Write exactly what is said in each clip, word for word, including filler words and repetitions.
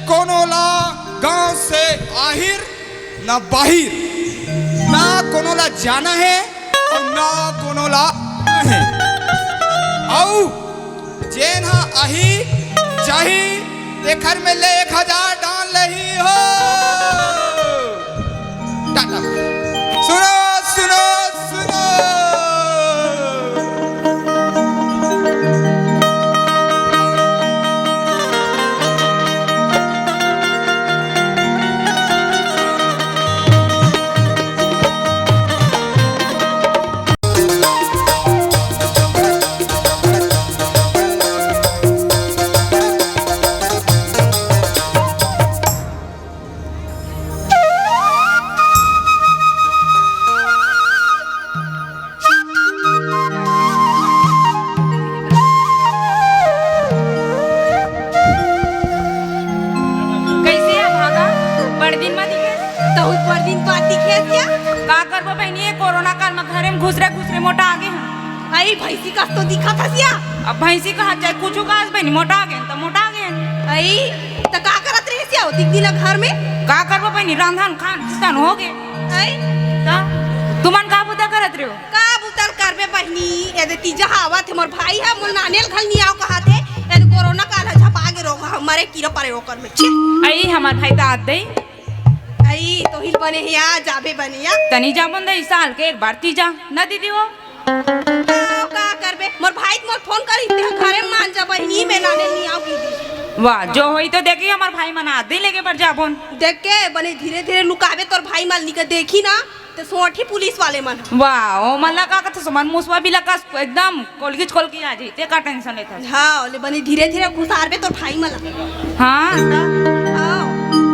कोनो ला गांव से आहिर न बाहिर, ना कोनो ला जाना हे अउ ना कोनो ला आना हे। अउ जेन ह आही जाही, तेखर में ले एक हजार डाल लेही हो। टाटा। सुनो, सुनो, सुनो। कइसे हे भागा? बड़ दिन म दिखे। तहू बड़ दिन बाद दिखे क्या? का करबो बहिनी, ये कोरोना काल म घरे म घुसरे घुसरे मोटा आगे हन। अई भैंसी कस तो दिखत हस या। अब भैंसी कहा चाहे कुछु कहा बहिनी, मोटा आगे हन त मोटा आगे हन। अई त का करत रहे सिया ओतिक दिन घर में? का करबो बहिनी, रांधन खान किसान हो गे। अई त तुमन का बुता करत रहो? का बुता ल करबे बहिनी, एदे तीजा ह आवत हे, मोर भाई ह मोर नाने ल घल नी आव कहत हे, एदे कोरोना काल ह झपा गे रोग ह, मरे कीरा परे ओकर में, छी। अई हमर भाई त आत दई। अई तोहिल बने हे या, जाबे बने या। तनी जाबन दई, साल के एक बार तीजा, न दीदी हो। का, का करबे, मोर भाई त मोर फोन करी, ते घरे मान जा बहिनी, मैं नाने ल नी आव की दी। वाह, जो होई तो देखी, हमर भाई मन आत दई लेके बर जाबोन। देख के बने धीरे धीरे लुकाबे तोर भाई मन ल, निके देखी ना। ते सोंठी पुलिस वाले मन ह। वाह, ओ मन ला का कथे, सोमन मुसवा बिला कस एकदम कोलगिच कोलगी आ जाई, ते का टेंशन लेथस? हाँ, ले बने धीरे धीरे घुसारबे तोर भाई मन ला। हाँ, त? हाँ।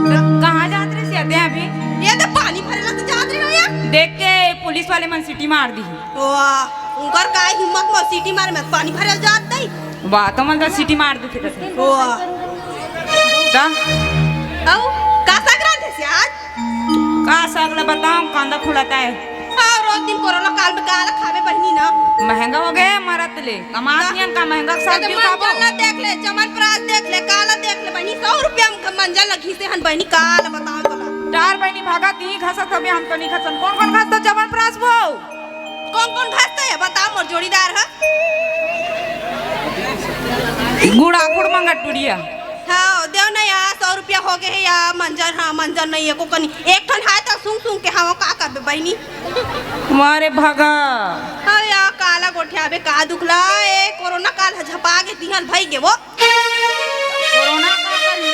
त कहाँ जात रहे सिया ते अभी? ये तो पानी भरे ला तो जात रहे हो यार। देख के पुलिस वाले मन सीटी मार दी। वाह, उनकर का हिम्मत, मोर सीटी मारे में पानी भरे ला जात नहीं। वाह, तो मन तो सीटी मार देथे कथे। वाह। त? अउ का साग रांधे सिया आज? का साग ल बताओ, कांदा खुलत हे। हाँ, रोज दिन कोरोना काल में काला खाबे बहिनी ना। महंगा हो गे मरत ले, कमात नियन का महंगा का सब्जी खाबो? मंजन ला देख ले, च्यवनप्राश देख ले, काला देख ले बहिनी, सौ रुपया में मंजन ला घिसे हन बहिनी, काला बताओ तोला। डार बहिनी भागा, तीही घसत हबे, हम तो नी घसन। कोन कोन घसत च्यवनप्राश वो? कोन कोन घसत हे बताओ मोर जोड़ीदार ह? गुड़ा गुड़ मंगा टुड़िया। हाँ, देव ना या, सौ रुपया हो गे हे या, मंजन, हाँ, मंजन नहीं हे, को कनी, एक ठन हाय त सूंघ सूंघ के, हाँ, वो का करबे बहिनी? मारे भगा। हाँ या, काला गोठियाबे, का दुख ला, ए, कोरोना काल ह झपा गे, तिहन भई गे वो। कोरोना का करी?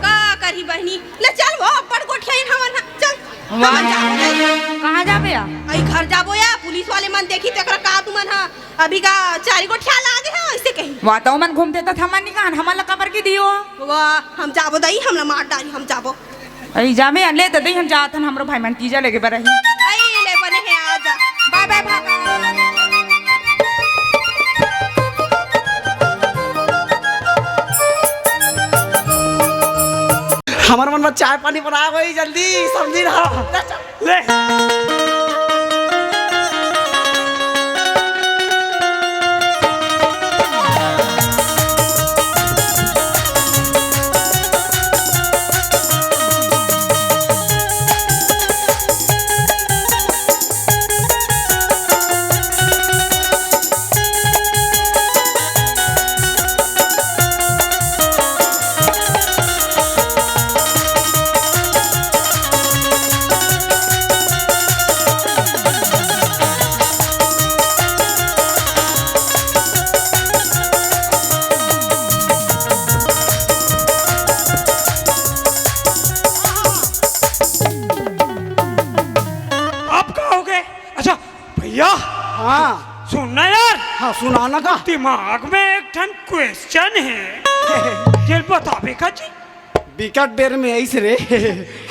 का करही बहिनी? ले चल वो, अब्बड़ गोठियाइन हमन ह, चल। वाह। हमन जाबो नहीं। कहाँ जाबे या? अई घर जाबो या, पुलिस वाले मन देखी तेकरा का तुमन ह। अभी का चारी गोठिया लागे हे, अइसे कही। वाह, त ओमन घूमथे त हमन नी कहन, हमन ला काबर की दियो? वाह, हम जाबो दई, हमला मार डारी, हम जाबो। अई जामे, ले त दई, हम जात हन, हमरो भाई मन तीजा लेगे बर रही। अई ले बने हे, आ जा। बाय बाय, भागा। हमर मन म चाय पानी बना होई, जल्दी समझी रहा। ले। अब का हो गए? अच्छा भैया, हाँ। सुन ना यार। हाँ, सुना ना का। दिमाग में एक ठन क्वेश्चन हे। जेल बताबे का जी? बिकट बेर में आइस रे।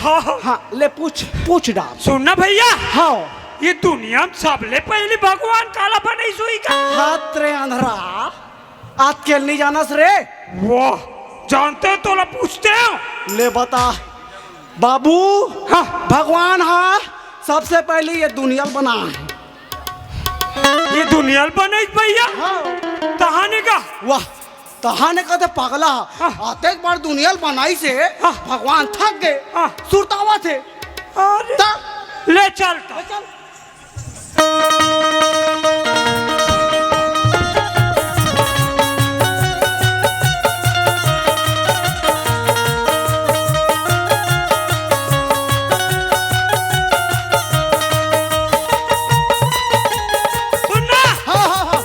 हाँ, हाँ। हाँ, ले पूछ, पूछ डार। सुन ना भैया। हाँ। ये दुनिया में सबले पहली भगवान काला बनइस होही का? हाथ रे अंधरा, आत के नहीं जानस रे। वाह, जानते हो तोला पूछते हो। ले बता बाबू। हाँ। भगवान हा सबसे पहली ये दुनिया ल बनाए। ये दुनिया ल बनाइस भैया? हाँ। तहाने का? वाह, तहाने कथे पगला, हाँ। अतेक बार दुनिया ल बनाइस हे, हाँ। भगवान थक गे, हाँ। सुरतावत हे। अरे, त? ले चल त। ले चल। सुन ना। हाँ, हाँ, हाँ।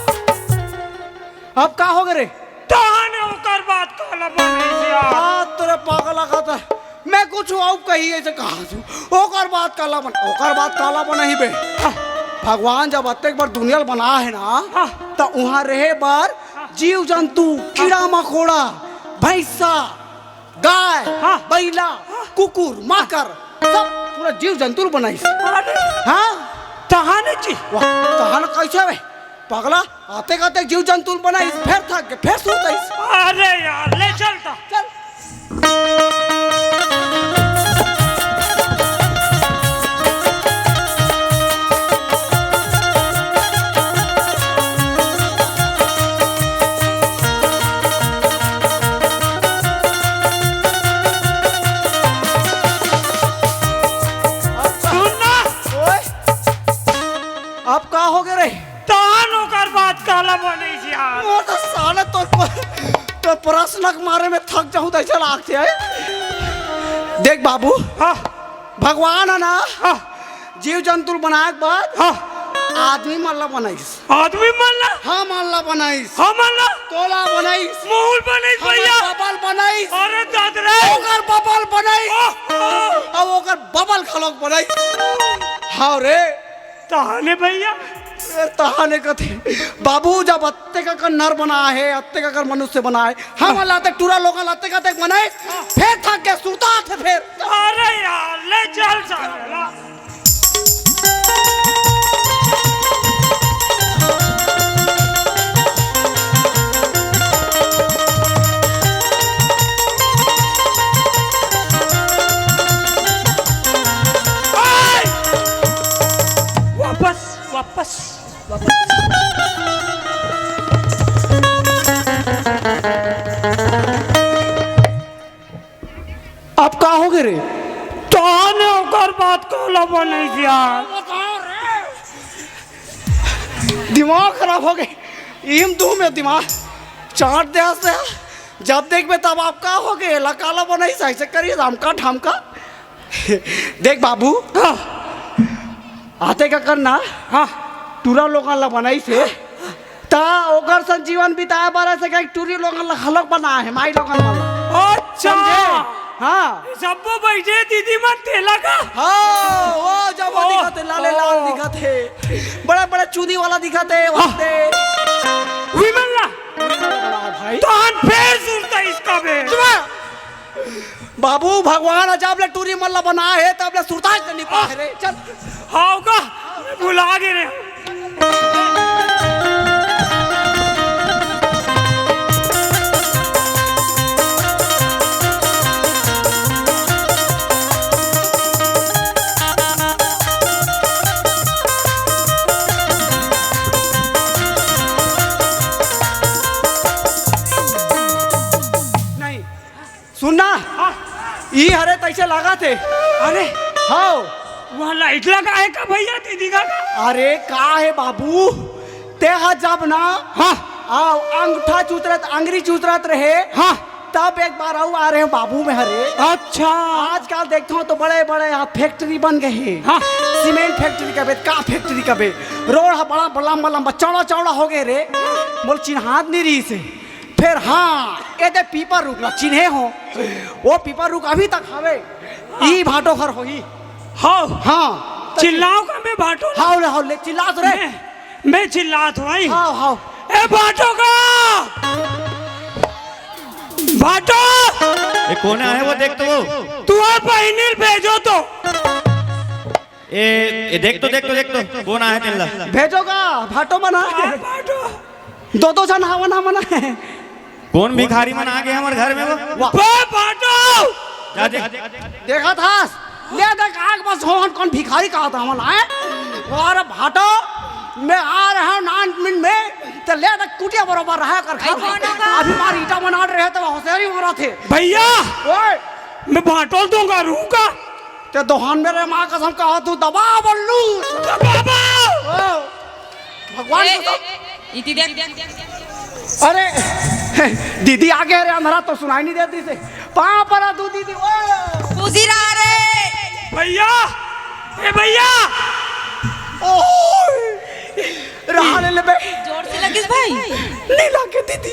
अब का हो गे रे? तहाने ओकर बात काला बनाइस यार। बात तोरे पागल लागत हे। मैं कुछ अउ कही अइसे कहा तू। ओकर बात काला बन, ओकर बात काला बनाही बे। हाँ। भगवान जब अतेक बार दुनिया ल बनाए हे ना, हाँ। त उहाँ रहे बर हाँ। जीव जंतु, हाँ। कीड़ा मकोड़ा, भैंसा, गाय, हाँ। बइला, हाँ। कुकुर, माकर, सब पूरा जीव जंतु ल बनाइस। अरे। हाँ। तहाने जी। वाह, तहाने कइसे बे? पगला, अतेक अतेक जीव जंतु ल बनाइस, फेर थक गे, फेर सुरताइस। अरे यार, ले चल त। चल। सुन ना। ओए, अब का हो गे रे? तहान ओकर बात काला बनाइस यार। वो तो साला तो, तो प्रश्न के मारे में थक जाहूं त अइसे लागथे। देख बाबू, हाँ। भगवान हे ना, हाँ। जीव जंतु ल बनाए के बाद हाँ। आदमी मन ला बनाइस। आदमी मन ला? हमन ला बनाइस। हमन ला? तोला बनाइस। मोहुल बनाइस हमर भैया। बबल बनाइस। अरे दादा रे। ओकर बबल बनाइस। ओह, ओह। अब ओकर बबल घलोक बनाइस। हाँ रे। तहाने भैया। ए, तहाने कथे, बाबू जब अतेक अकन नर बनाए हे, अतेक अकन मनुष्य बनाए, हमन ला अतेक टूरा लोगन ला अतेक अतेक बनाए, फेर थक गे सुरताथे फेर। अरे यार, ले चल साले ला। वापस, वापस, वापस। अब का हो गे रे? तहाने ओकर बात काला बनाइस यार। दिमाग खराब हो गे। इम दू में दिमाग चाट दे हस। जब देखबे तब अब का हो गे, एला काला बनाइस, अइसे करिस, अमका ढमका। देख बाबू, हाँ। अतेक अकन ना, हाँ। टूरा लोगन ला बनाइस हे, त ओकर संग जीवन बिताए बर अइसे कहिके टूरी लोगन ला घलोक बनाए हे, माई लोगन मन ला। अच्छा। समझे? हाँ। सब्बो बइठे दीदी मन तेला का? हाँ, वो जब वो ओ, दिखत हे, लाले लाल ओ। दिखत हे, बड़े बड़े चूंदी वाला दिखत हे, हाँ। वइसे। विमल ना। बड़ा भाई। तहान फेर सुरताइस का बे। चुप। बाबू, भगवान ह जब ले टूरी मन ला बनाए हे, तब ले सुरताइस नइ पाए रे। चल। हाव का? भुला गे रे। नहीं। सुन ना, हाँ। ई हरे तइसे लागत हे। अरे, हाँ। वहाँ लाइट लगा हे का भैया, दीदी का का? अरे, का हे बाबू, तें ह जब ना, हाँ। आओ, अंगूठा चुतरत, अंगरी चुतरत रहे, हाँ। तब एक बार अउ आए रहेंव बाबू मैं हरे। अच्छा। आजकल देखथंव तो बड़े-बड़े यहाँ फैक्ट्री बन गे हे। हाँ। सीमेंट फैक्ट्री कबे, का फैक्ट्री कबे, रोड ह बड़ा, बड़ा लंबा-लंबा, चौड़ा-चौड़ा हो गे रे। मोला चिन्हात नइ रहिस हे। फेर हाँ, एदे पीपर रूख ला चिन्हे हों, वो पीपर रूख अभी तक हवे। हाँ। ई भाटो घर होही। हव। हाँ। चिल्लाओं का मैं भाटो ला? हव ले, हव ले, चिल्ला तो रे। मैं, मैं चिल्लात हों भाई। हव, हव। ए भाटो का! भाटो! ए, कोन आए हे वो, देख तो वो। तुँहर बहिनी ल भेजो तो। ए, ए, देख तो, देख तो, देख तो, कोन आए हे तेला? भेजो का, भाटो मन आए। हाँ, भाटो। दो, दो झन हवन हमन। कोन भिखारी मन आ गे हमर घर में वो? वाह। बे भाटो! जा दे। देखत हस? ले देख, आग बस होवन कोन भिखारी कहत हमन आए। अरे भाटो, मैं आ रहा हूँ नान मिनट में। ते ले ना कुटिया बरोबर रहा कर खा। अभी मार ईटा बना रहे तो होशियारी मारा थे। भैया, ओए, मैं भांटो ल दूंगा, रूंगा। ते दोहान मेरे माँ कसम कहा तू दबा बल्लू। दबा, दबा। ओ, भगवान ए, कसम। ए, ए, इति देख। अरे दीदी आगे रे, अंधरा तो सुनाई नहीं देती से। पाँव परा तू दीदी। ओ। खुशी रहा रे। भैया, ए भैया। ओए। रहा ले लेबे। जोर से लगिस भाई। नहीं लगे दीदी।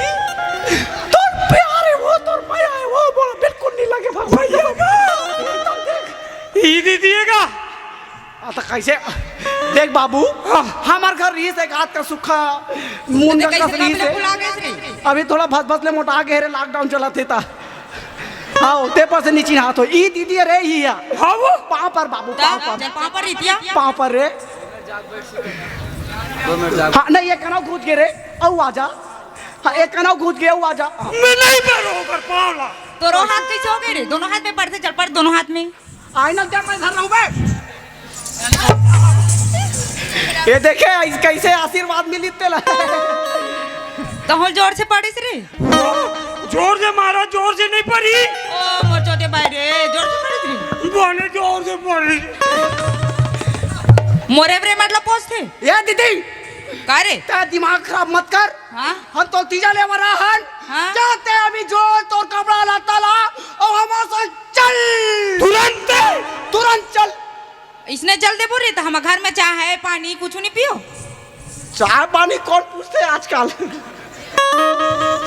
तोर प्यार है वो, तोर माया है वो, बोला बिल्कुल नहीं लगे भगवान। ई दीदी है का? आ, तो कैसे? देख बाबू, हाँ। हमार घर रही से गात का सुखा, मुंडा कैसे का रही से। अभी थोड़ा भस भस ले मोटा गए रे, लॉकडाउन चला थे ता। हाँ, ते पर से नीचे हाथ हो। ई दीदी रे, ई है। हाँ वो? पाँव पर बाबू, पाँव पर। चल, पाँव पर इतिया। पाँव पर रे। हाँ, नहीं, ये कनाव घुस गए रे, औ आजा। हाँ, एक कनाव घुस गए, औ आजा। मैं नहीं पैरों कर पावला। तोरो हाथ कैसे हो गए रे? दोनों हाथ में पड़ते, चल पड़ दोनों हाथ में। आईना क्या मैं धर रहा हूँ बे? ये देखे, इस कैसे आशीर्वाद मिली तेला। तहूँ जोर से पड़िस रे। जोर से मारा, जोर से नहीं पड़ी। ओ मोर चोदे भाई रे, जोर से पड़िस रे। बने जोर से पड़ी। मोरे बरे मतलब पोस थे। ये दीदी, का रे? ता दिमाग खराब मत कर। हाँ? हम तो तीजा ले वाला हन। हाँ? जाते अभी जो तोर कपड़ा ला ताला और हमारे साथ चल। तुरंत। तुरंत चल। इसने चल दे बोले तो हम घर में चाय है, पानी कुछ नहीं पियो। चाय पानी कौन पूछते हैं आजकल?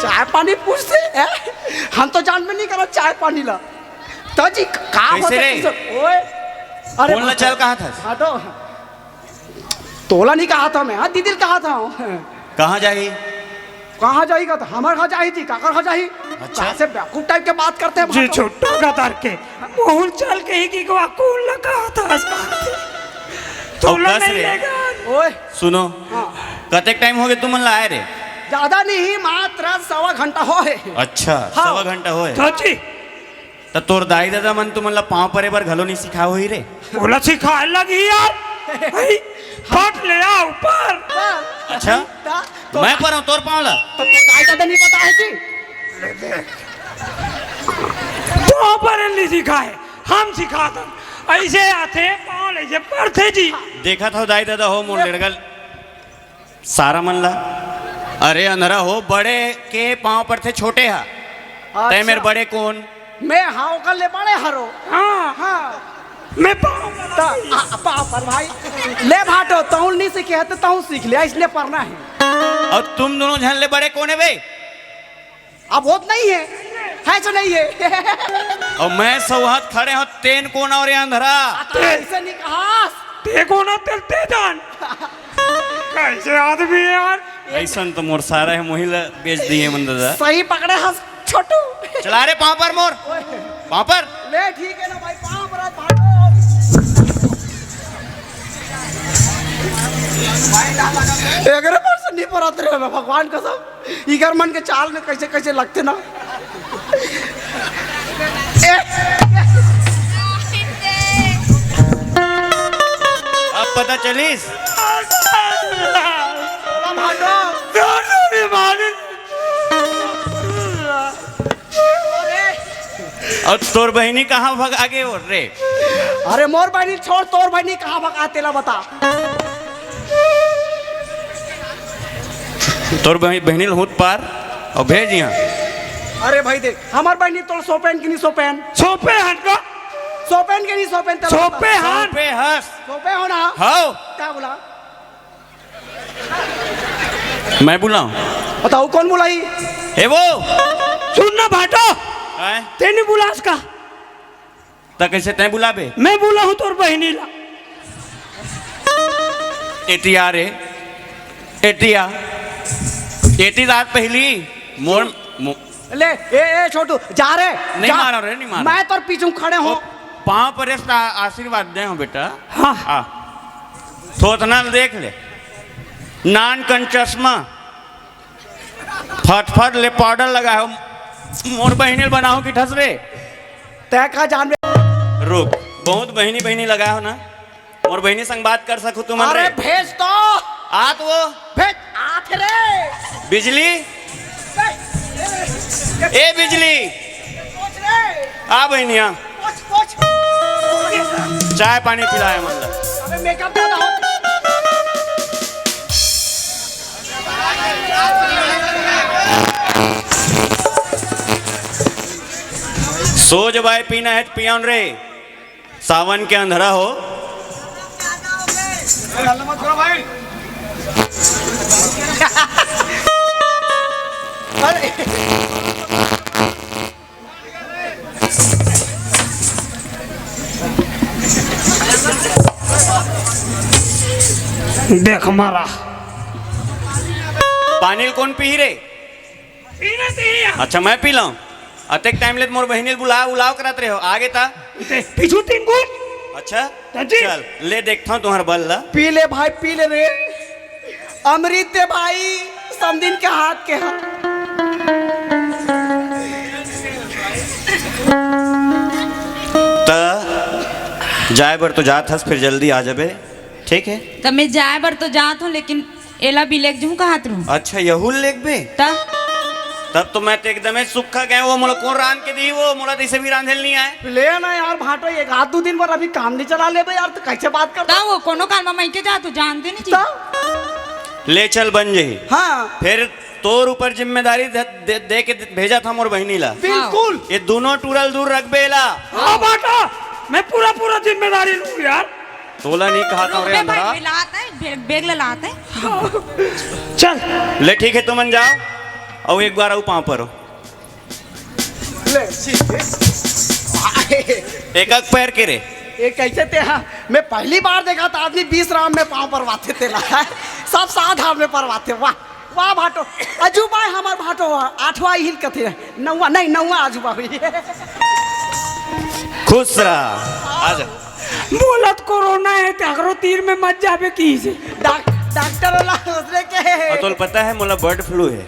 चाय पानी पूछते हैं? हम तो जान में नहीं करा चाय पानी ला। तो जी, का कैसे होता रे? है? ओए, अरे फोन ला चल कहा था? हटो। तोला नहीं कहा था मैं, हाँ, दीदी कहा था। कहाँ जाही? कहाँ जाही का? तो हमारे घर जाही जी, काकर घर जाही? अच्छा। कैसे बेवकूफ टाइप के बात करते हैं जी, भाई। छोटो का तार के। मोहन चल के ही की को कौन लगा था इस बात से? तो और कस नहीं रे? लेगा। ओए। सुनो। हाँ। कतेक टाइम हो गए तुमन ला आए रे? ज्यादा नहीं, मात्र सवा घंटा हो है। अच्छा, हाँ। सवा घंटा हो है। चाची। त तोर दाई ददा मन तुमन ला पाँव परे बर घलो नहीं सिखाए होही रे? ओला सिखाए लगही यार। भाई, फट ले आ ऊपर। अच्छा? ता, तो मैं परहूँ तोर पाँव ला? तो तोर दाई ददा नहीं पता है जी? पाँव परे नहीं सिखाए, हम सिखाथन। ऐसे आथे, पाँव ले ऐसे परथे जी। देखत हो दाई ददा हो मोर लड़का सारा मन ला। अरे अंधरा हो, बड़े के पाँव परथे छोटे हा। तै मेर बड़े कोन? मैं हाँ ओकर ले बड़े हरो। हाँ। हाँ। मैं पाँव पर ता, आ, पाँव पर भाई। ले भाटो, तौल नहीं सीखे है तो तौल सीख ले, इसने पढ़ना है। और तुम दोनों झन ले बड़े कोन है बे? अब होत नहीं है, है जो नहीं है। और मैं सौहत खड़े हूँ, तेन कोन और ये अंधरा? आ, तो ऐसे नहीं कहा। ते कोन तेल ते जान। कैसे आदमी है यार? ऐसन तो मोर सारा है, मोहिला बेच दिए मन दादा। सही पकड़े हस छोटू। चला रे पाँव पर मोर। पाँव पर। ले ठीक है ना भाई, पाँव पर हाथ भाटो। एकरे पर से नहीं परत रे भगवान कसम। इकर मन के चाल में कैसे कैसे लगते ना। ए, अब पता चलिस। और तोर बहिनी कहाँ भगा गे रे? अरे मोर बहिनी छोड़, तोर बहिनी कहाँ भगा तेला बता। तोर बहि-, बहिनी ल हुत पार और भेज यहाँ। अरे भाई देख, हमार बहिनी तोर सोपेन की नहीं सोपेन? सोपे हन का? सोपेन की नहीं सोपेन तेला बता। सोपे हन। सोपे हस। सोपे हो ना? हाव। क्या बोला? मैं बुलाऊं? बताओ कौन बुलाई? हे वो। सुन ना भाटो। हैं? तेने बुलास का? त कैसे तै बुलाबे? मैं बुलाहूं तोर बहिनी ला। एटिया रे, एटिया, एटी रात पहली मोर, मो- ले, ए, ए, छोटू, जा रे, नहीं जा। मारो रे, नहीं मारो। मैं तोर पीछू खड़े हूँ। ओ, पाँव परेस ता आशीर्वाद दे हूँ बेटा। हाँ। आ, थोथना देख ले, नान कन चश्मा, फटफट ले पाउडर लगा हो, मोर बहिनी ल बनाओ कि ठसरे। तै का जानबे? रुक, बहुत बहिनी बहिनी लगा हो ना, मोर बहिनी संग बात कर सकू तुमन अरे रे? भेज तो। आत वो। भेज। आत रे। बिजली। ए बिजली। आ बहिनिया। चाय पानी पिलाए मन ला। अबे मेकअप ज्यादा हो। सोज बाय पीना है त पियन रे। सावन के अंधरा हो। देख मारा। पानी ल कोन पीही रे? अच्छा, मैं पी लाऊं। अतेक टाइम ले त मोर बहिनी ल बुला उलाव करत रहे हो, आगे ता। पीछू तीन गुट। अच्छा। चल ले देखता हूँ तुम्हार बल ला। पी ले भाई, पी ले रे। अमृत दे भाई, समदिन के हाथ के हा। त जाए बर तो जात हस, फिर जल्दी आ जाबे, ठीक है? त मैं जाए बर तो जात हूँ, लेकिन एला भी लेग जहूँ कहत रहूँ। अच्छा, यहू लेगबे? त तब तो मैं तो एकदमे सुक्खा गए, वो मोला कोन रांध के दी, वो मोला तैसे भी रांधे ल नहीं आए। ले ना यार भाटो, एक आध दो दिन बर अभी काम नहीं चला लेबे यार, तो कैसे बात करता? त वो कोनो काल में मैं के जात हूँ, जानते नहीं जी। त ले चल बन जही। हाँ। फिर तोर ऊपर जिम्मेदारी दे, दे, दे के भेजा था मोर बहिनी ला। बिल्कुल। ये दोनों टूरा ल दूर रखबे ला। हाँ भाटो, मैं पूरा पूरा जिम्मेदारी लूँ यार। तोला नहीं कहा था रे अंधरा। लात है, बे-, बेग ले लात है। चल। ले ठीक है, तुमन जाओ। और एक बार आऊ पाँव परो। ले, ठीक है। एक एक पैर के रे। ये कैसे ते हा? मैं पहली बार देखा था आदमी बीस राम में पाँव परवाथे तेला। सब सात हाथ में परवाथे। वाह, वाह भाटो। अजूबा है हमार भाटो, आठवां हिल कथे। नौवां नहीं, नौवां अजूबा हुई। खुश रहा। आजा। मोला त कोरोना है, ते अगरो तीर में मत जाबे की से। डाक-, डॉक्टर वाला दूसरे के है। और तोल पता है, मोला बर्ड फ्लू है।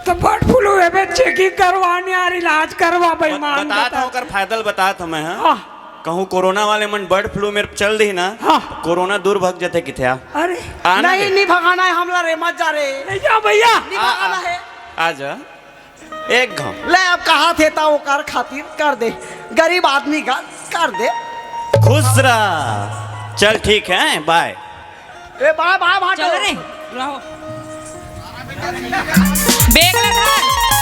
तो बर्ड फ्लू है बे, चेकिंग करवाने यार, इलाज करवा भाई, बत-, मान बता बता। था, ओकर फायदा ल बता था मैं, हाँ? हाँ। कहूँ कोरोना वाले मन बर्ड फ्लू में चल दी ना, हाँ। कोरोना दूर भग जते किथे आ। अरे। आना नहीं, दे। नहीं भगाना है हमला रे, मत जा रे। नहीं जा भैया। नहीं आ, भगाना आ। है। आजा। एक घाव। ले अब कहा थे ता ओकर खातिर कर दे, गरीब आदमी का कर दे। खुश रहा। चल ठीक है, बाय। ए बाय बाय भाटो। चल रे, रहो। बेग ले धर।